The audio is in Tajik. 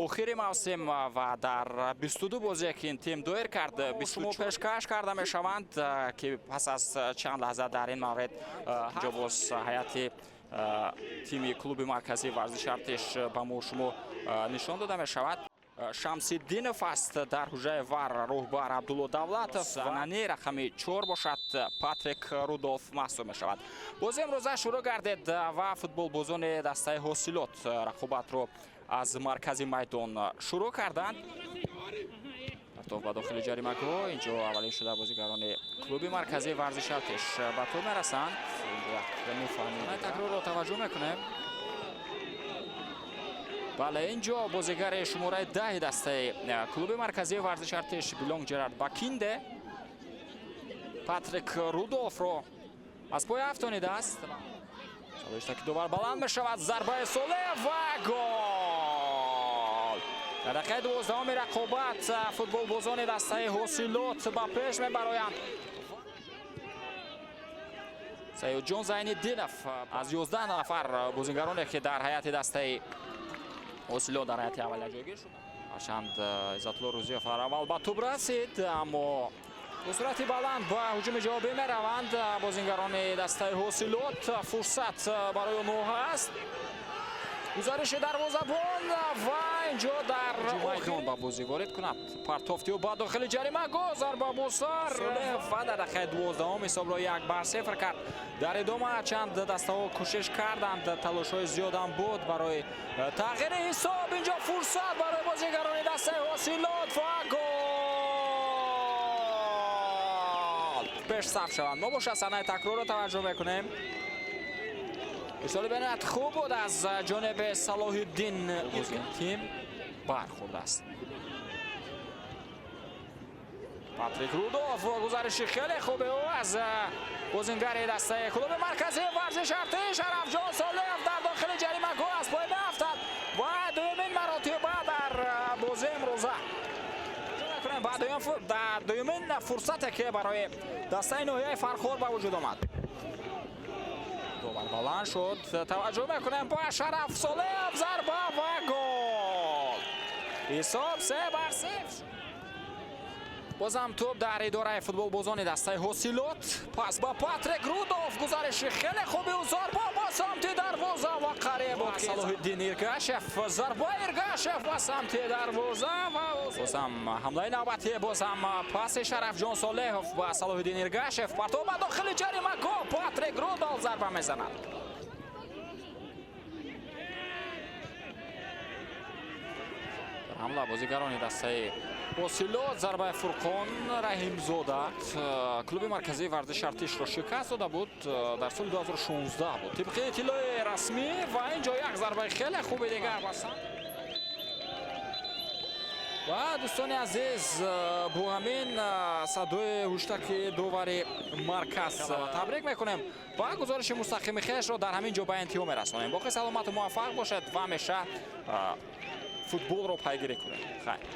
Охири мавсим ва дар 22 бозие, ки ин тим доир кард, шумо пешкаш карда мешаванд, ки пас аз чанд лаҳза дар ин мавред инҷо боз ҳайати тими клуби марказии варзиши Артиш ба мо шумо нишон дода мешавад. Шамсиддинов аст дар ҳуҷраи ВАР, роҳбар Абдулло Давлатов ва нани рақами 4 бошад, Патрик Рудолф маҳсуб мешавад. Бози имрӯза шурӯъ гардид ва футболбозони дастаи Ҳосилот рақобатро аз маркази майдон шурӯъ карданд. Партов ба дохили ҷаримагоҳ. Инҷо аввалин шуда бозигарони клуби марказии варзиши Артиш ба тӯб мерасанд. Инҷо як нофаҳмӣ. Такрорро таваҷҷӯҳ мекунем. Бале, инҷо бозигари шумораи 10-и дастаи клуби марказии варзиши Артиш Билонг Ҷерард Бакинде Патрик Рудолфро аз пой афтонидааст. Садои довар баланд мешавад. Зарбаи Солеҳ ва гол! Дар дақиқаи 12-уми рақобат футболбозони дастаи Ҳосилот ба пеш мебароянд. Саёдҷон Зайниддинов аз 11 нафар бозигароне, ки дар ҳайати дастаи Ҳосилот дар ҳайати аввалия ҷойгир шуд. Ҳарчанд Иззатулло Рӯзиев аввал ба тӯб расид, аммо бо суръати баланд ба ҳуҷуми ҷавобӣ мераванд бозингарони дастаи Ҳосилот. Фурсат барои онҳо ҳаст. Гузариши дарвозабон ва инҷо дар майдон ба бозӣ ворид кунад. Партофти ӯ ба дохили ҷаримагоҳ, зарба бо сар ва дар дақиқаи 12-ум ҳисобро 1-0 кард. Дар идома чанд дастаҳо кӯшиш карданд, талошҳои зиёдам буд барои тағйири ҳисоб. Инҷо фурсат барои бозигарони дастаи Ҳосилот ва гол! Пеш саф шаванд. Мо бошад саҳнаи такрорро таваҷҷӯҳ мекунем. Ирсоли бениҳоят хуб буд аз ҷониби Салоҳиддин. Тим бархӯрдааст. Патрик Рудолф, гузариши хеле хуби ӯ аз бозингари дастаи клуби марказии варзиши Артиш Шарафҷон Солеҳов дар дохили ҷаримагоҳ аз пой меафтад ва дуюмин маротиба дар бозии имрӯза ва дар дуюмин фурсате, ки барои дастаи ноҳияи Фархор ба вуҷуд омад. Довар баланд шуд. Таваҷҷӯҳ мекунем ба Шараф Солеҳов, зарба ва гол! Ҳисоб 3-0. Бозам тӯб дар идораи футболбозони дастаи Ҳосилот. Пас ба Патрик Рудолф, гузариши хеле хуби ӯ, зарба ба самти дарвоза ва қариб буд. Салоҳиддин Иргашев, зарба, Иргашев ба самти дарвоза ва бозам ҳамлаи навбатӣ, бозам паси Шарафҷон Солеҳов ба Салоҳиддин Иргашев, партов ба дохили ҷаримагоҳ, Патрик Рудолф зарба мезанад. Дар ҳамла бозигарони дастаи Ҳосилот, зарбаи Фурқон Раҳимзода. Клуби марказии варзиши Артишро шикаст дода буд, дар соли 2016 буд тибқи иттилои расмӣ. Ва инҷо як зарбаи хеле хуби дигар ба самт. Ва дӯстони азиз, бо ҳамин садои ҳуштаки довари марказ табрик мекунем ва гузориши мустақими хешро дар ҳамин ҷо ба интиҳо мерасонем. Боқӣ саломату муваффақ бошед ва ҳамеша футболро пайгирӣ кунед. Хайр.